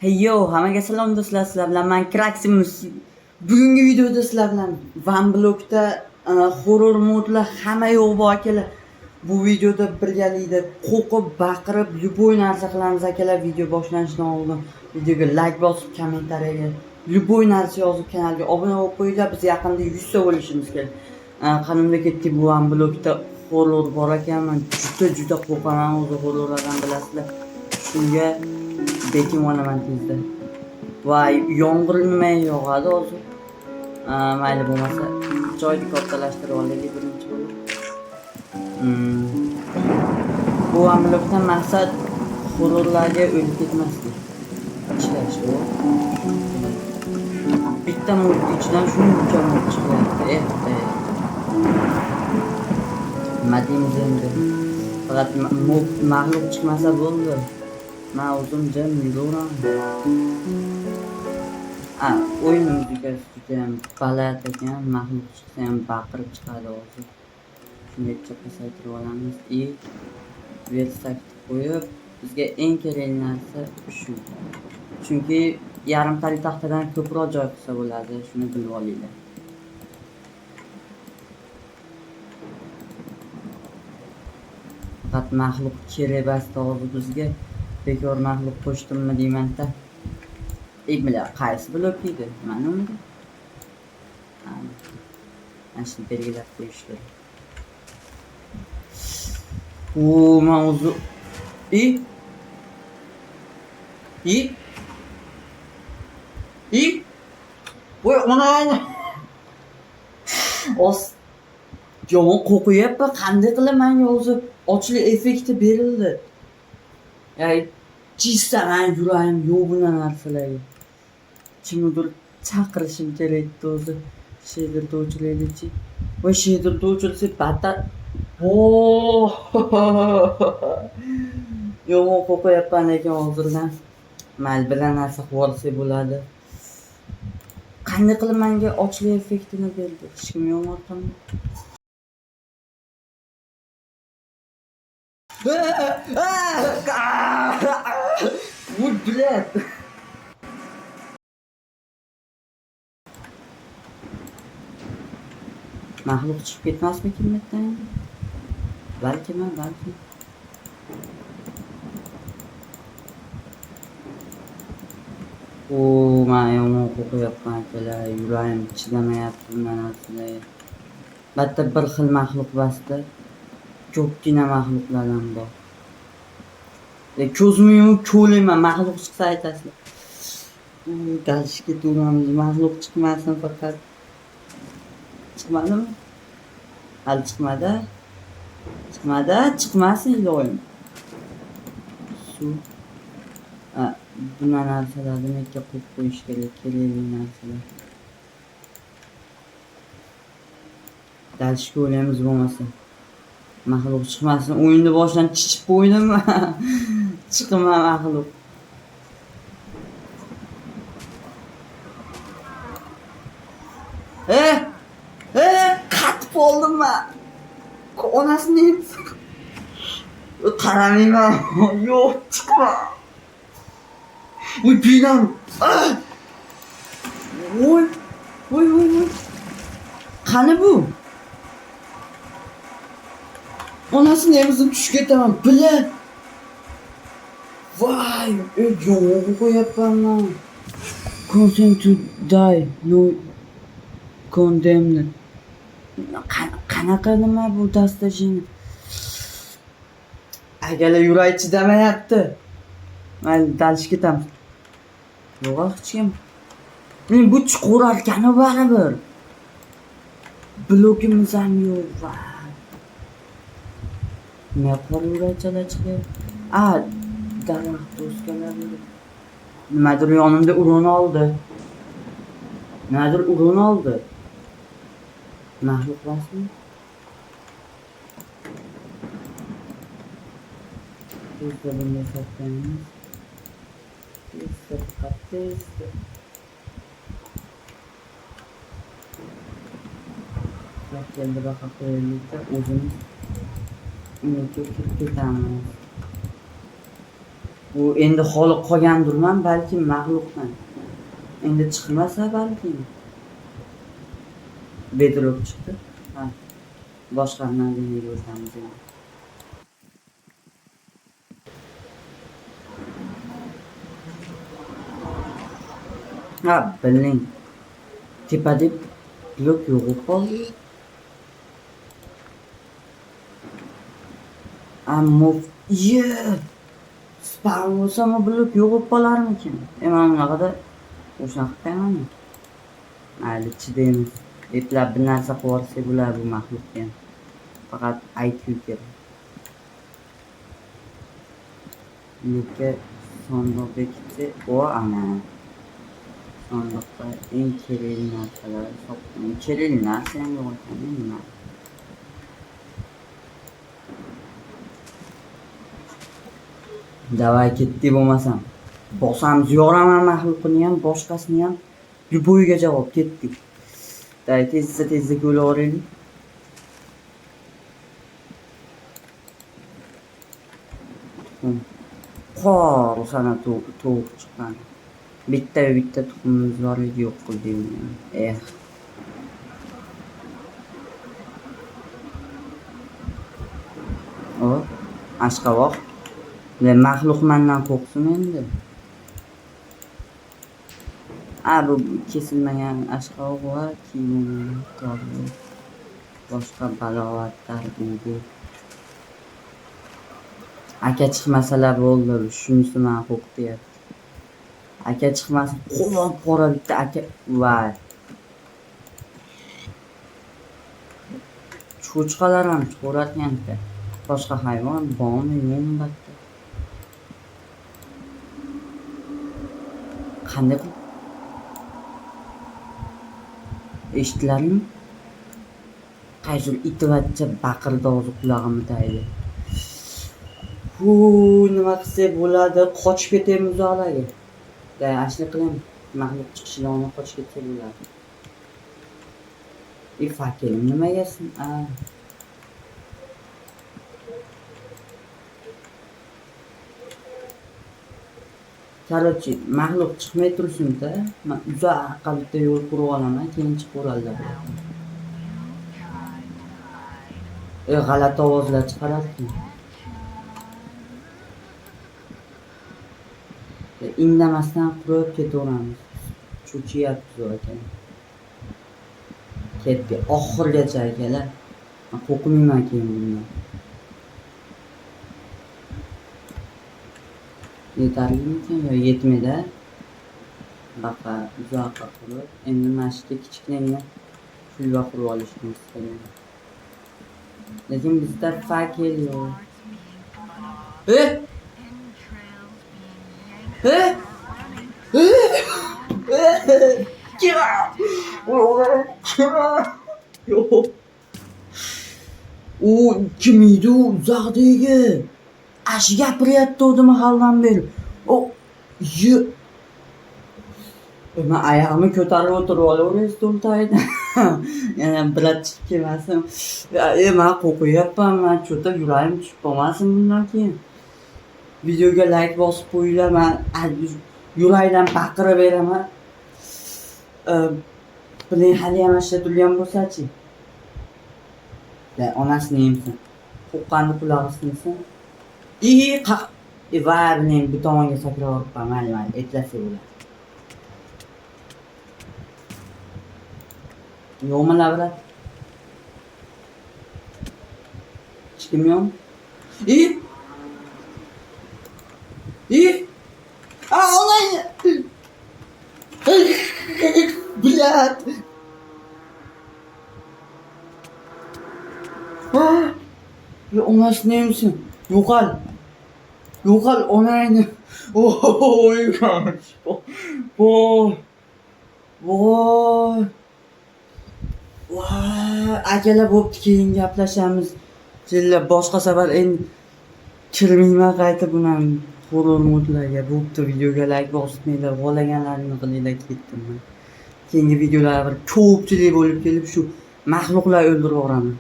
Hey yo, hammaga salom do'stlar, sizlar bilan men Kraximus. Bugungi videoda sizlar bilan Van Block'da horror modlar hamma yo'q bor akalar. Bu videoda birgalikda qo'rqib, baqirib, любой narsa qilamiz akalar. Video boshlanishidan oldin videoga like bosib, kommentariyaga любой narsa yozib, kanalga obuna bo'lib qo'yinglar. Biz yaqinda 100 ta bo'lishimiz kerak. Qanimda ketdik bu Van Block'da horror bor ekan. Men juda qo'rqaman o'zi horrorlardan bilasizlar. Shunga bekinib olaman tezda. Voy, yomg'ir nima yog'adi hozir? Mayli bo'lmasa joyni kattalashtirib olaylik birinchi bo'lib. Bu amlokdan maqsad horrorlarga o'lib ketmaslik. Ishlash u. Bitta mod ichidan shuncha mod chiqyapti. Xudoy. Nima deymiz endi? Faqat mob mag'lub chiqmasa bo'ldi. Men o'zim jim yuraverman. A, o'yin muzikasi judayam baland ekan, maxluq chiqsa ham baqirib chiqadi hozir. Shunga pasaytirib olamiz и versakni qo'yib, bizga eng kerakli narsa shu. Chunki yarimtalik taxtadan ko'proq joy qilsa bo'ladi, shuni bilib olinglar. Faqat maxluq kerak emasdi hozir bizga. Bekor maxluq qo'shdimmi deyman-da. Ey, бля, qaysi blok edi? Mana unda. Mana shuni belgilab qo'yish kerak. O, man o'zi i i i voy onangni os yomon qo'rqyapman. Qanday qilib manga o'zi ochlik effekti berildi? Ya чисто man yuragim yo'q bunaqa narsalarga. Kimnidir chaqirishim kerak edi o'zi. Shaderni o'chiraylikchi. Voy, shaderni o'chirsak battar. O! Yomon qo'rqyapman lekin hozirdan. Mayli, biror narsa qilib olsak bo'ladi. Qanday qilib menga ochlik effektini berdi? Hech kim yo'qmi orqamda? Voy, блядь. Maxluq chiqib ketmasmikin bu yerdan endi? Balkim, balkim. O, man yomon qo'rqyapman akalar, yuragim chidamayapti bunday narsalarga. Bitta bir xil maxluq emasda, ko'pgina maxluqlar ham bor. Ko'zimni yumib ko'rlayman, maxluq chiqsa aytasizlar. Дальше ketaveramiz, maxluq chiqmasin faqat. Chiqmadimi? Hali chiqmadi. Chiqmadi, chiqmasin iloyim. Suv. Ha, bunaqa narsalarni nega qo'yib qo'yish kerak, kerakli narsalar. Дальше ko'ramiz bo'lmasa. Maxluq chiqmasin. O'yinni boshidan chichib qo'ydimmi? Chiqma maxluq. E! E, qatib qoldim man. Onasini emsin. Qaramayman. Yo'q, chiqma. Voy, binam. Ah! Voy, voy, voy, voy. Qani bu? Onasini emizib tushib ketaman, бля. Voy, yomon qo'yapman man. Consent to die, no condemned. Qanaqa nima bu dastlashing? Akalar yurak chidamayapti. Mayli, дальше ketamiz. Yo'q, hech kim. Men bu chuqur ekan baribir. Blokimiz ham yo'q. Voy. Nima qora yurakchalar chiqyapti? A, daraxt do'stkalar. Nimadir yonimda urun oldi. Nimadir urun oldi. Maxluq emasmi? Tezda bunday sotganmiz. Tezda faqat tezda. Keldi baqa qo'yaylikda o'zimiz unga kirib ketamiz. Bu endi xoli qolgandirman, balkim maxluqdan. Endi chiqmasa balkim. Bedrock chiqdi. Ha. Boshqa обновление ga o'tamiz endi. Ha, biling. Tepada blok yo'q qoldi. Ammo ye spawn bo'lsam blok yo'qolib qolarmikin? Men bunaqada o'shanaqa qilmayman. Mayli, chidaymiz. Eplab bir narsa qilib yuborsak bo'ladi bu maxluqga ham. Faqat IQ kerak. Nega sandiq bekitsa, o ana. Sandiqda eng kerakli narsalar hisoblanadi. Kerakli narsa ham yo'q ekan, nima? Davay ketdik bo'lmasam. Bosamiz, yoraman maxluqini ham, boshqasini ham. Любой ga javob, ketdik. Davay tezda tezda ko'laveraylik. Qor sana tovuq chiqqan. Bitta bitta tuxumimiz bor edi, yo'q qildik uni ham. Eh. O, ashqavoq. Maxluq mandan qo'rqsin endi. A, bu kesilmagan ashqavoq va kiyim to'g'ri. Boshqa balovatlar bu. Aka chiqmasalar bo'ldi, shunisi meni qo'rqityapti. Aka chiqmasa, qop qora bitta aka, voy. Cho'chqalar ham chiqaveradigan. Boshqa hayvon bormi, yo'qmi bitta. Qanday qilib? Eshitilarmi? Qaysi itivatcha baqirdi hozir qulog'imni tagida. Hu, nima qilsak bo'ladi? Qochib ketaymi uzoqlarga? Da, ashni qilaymi? Maxluq chiqishidan oldin qochib ketsak bo'ladi. E, fakelim nimaga a? Короче, maxluq chiqmay tursin-da. Men uzoqqa bitta yo'l qurib olaman, keyin chiqaveradilar. E, g'alati ovozlar chiqararkan. Indamasdan qurib ketaveramiz. Cho'chiyapmiz aka. Ketdi. Oxirigacha akalar. Men qo'rqmayman keyin bundan. Yetarlimikan yo yetmaydi? Baqa uzoqqa qurib, endi mana shu yerga kichkinagina kulba qurib olishimiz kerak. Lekin bizda fakel yo'q. E? E? E? Kim? Kim? Yo'q. U kim edi u uzoqdagi? Ash gapiryapti mahaldan beri. O, ye. Men oyog'imni ko'tarib o'tirib olaveray stol tagida. Yana brat chiqib kelmasin. E, men qo'rqyapman, men cho'ta yuragim tushib qolmasin bundan keyin. Videoga like bosib qo'yinglar, men yurakdan baqirib beraman. Biling, hali ham shu turgan bo'lsa-chi. La, onasini emsin. Qo'rqqanni qulog'i sinsin. I, va, biling, bu tomonga sakrab yuboribman, mayli, mayli, eplasak bo'ladi. Yo'qmi, brat? Hech kim yo'qmi? I! I! A, onang! Блядь! Yo, onasini emsin. Yo'qol. Yo'qol onangni. Voy, voy. Voy. Voy, akalar bo'pti, keyin gaplashamiz. Jilla boshqa safar endi kirmayman qayta bunan horror modlarga. Bo'pti, videoga like bosmanglar, xohlaganlaringni qilinglar, ketdim men. Keyingi videolar bir ko'pchilik bo'lib kelib shu maxluqlar o'ldirib yuboraman.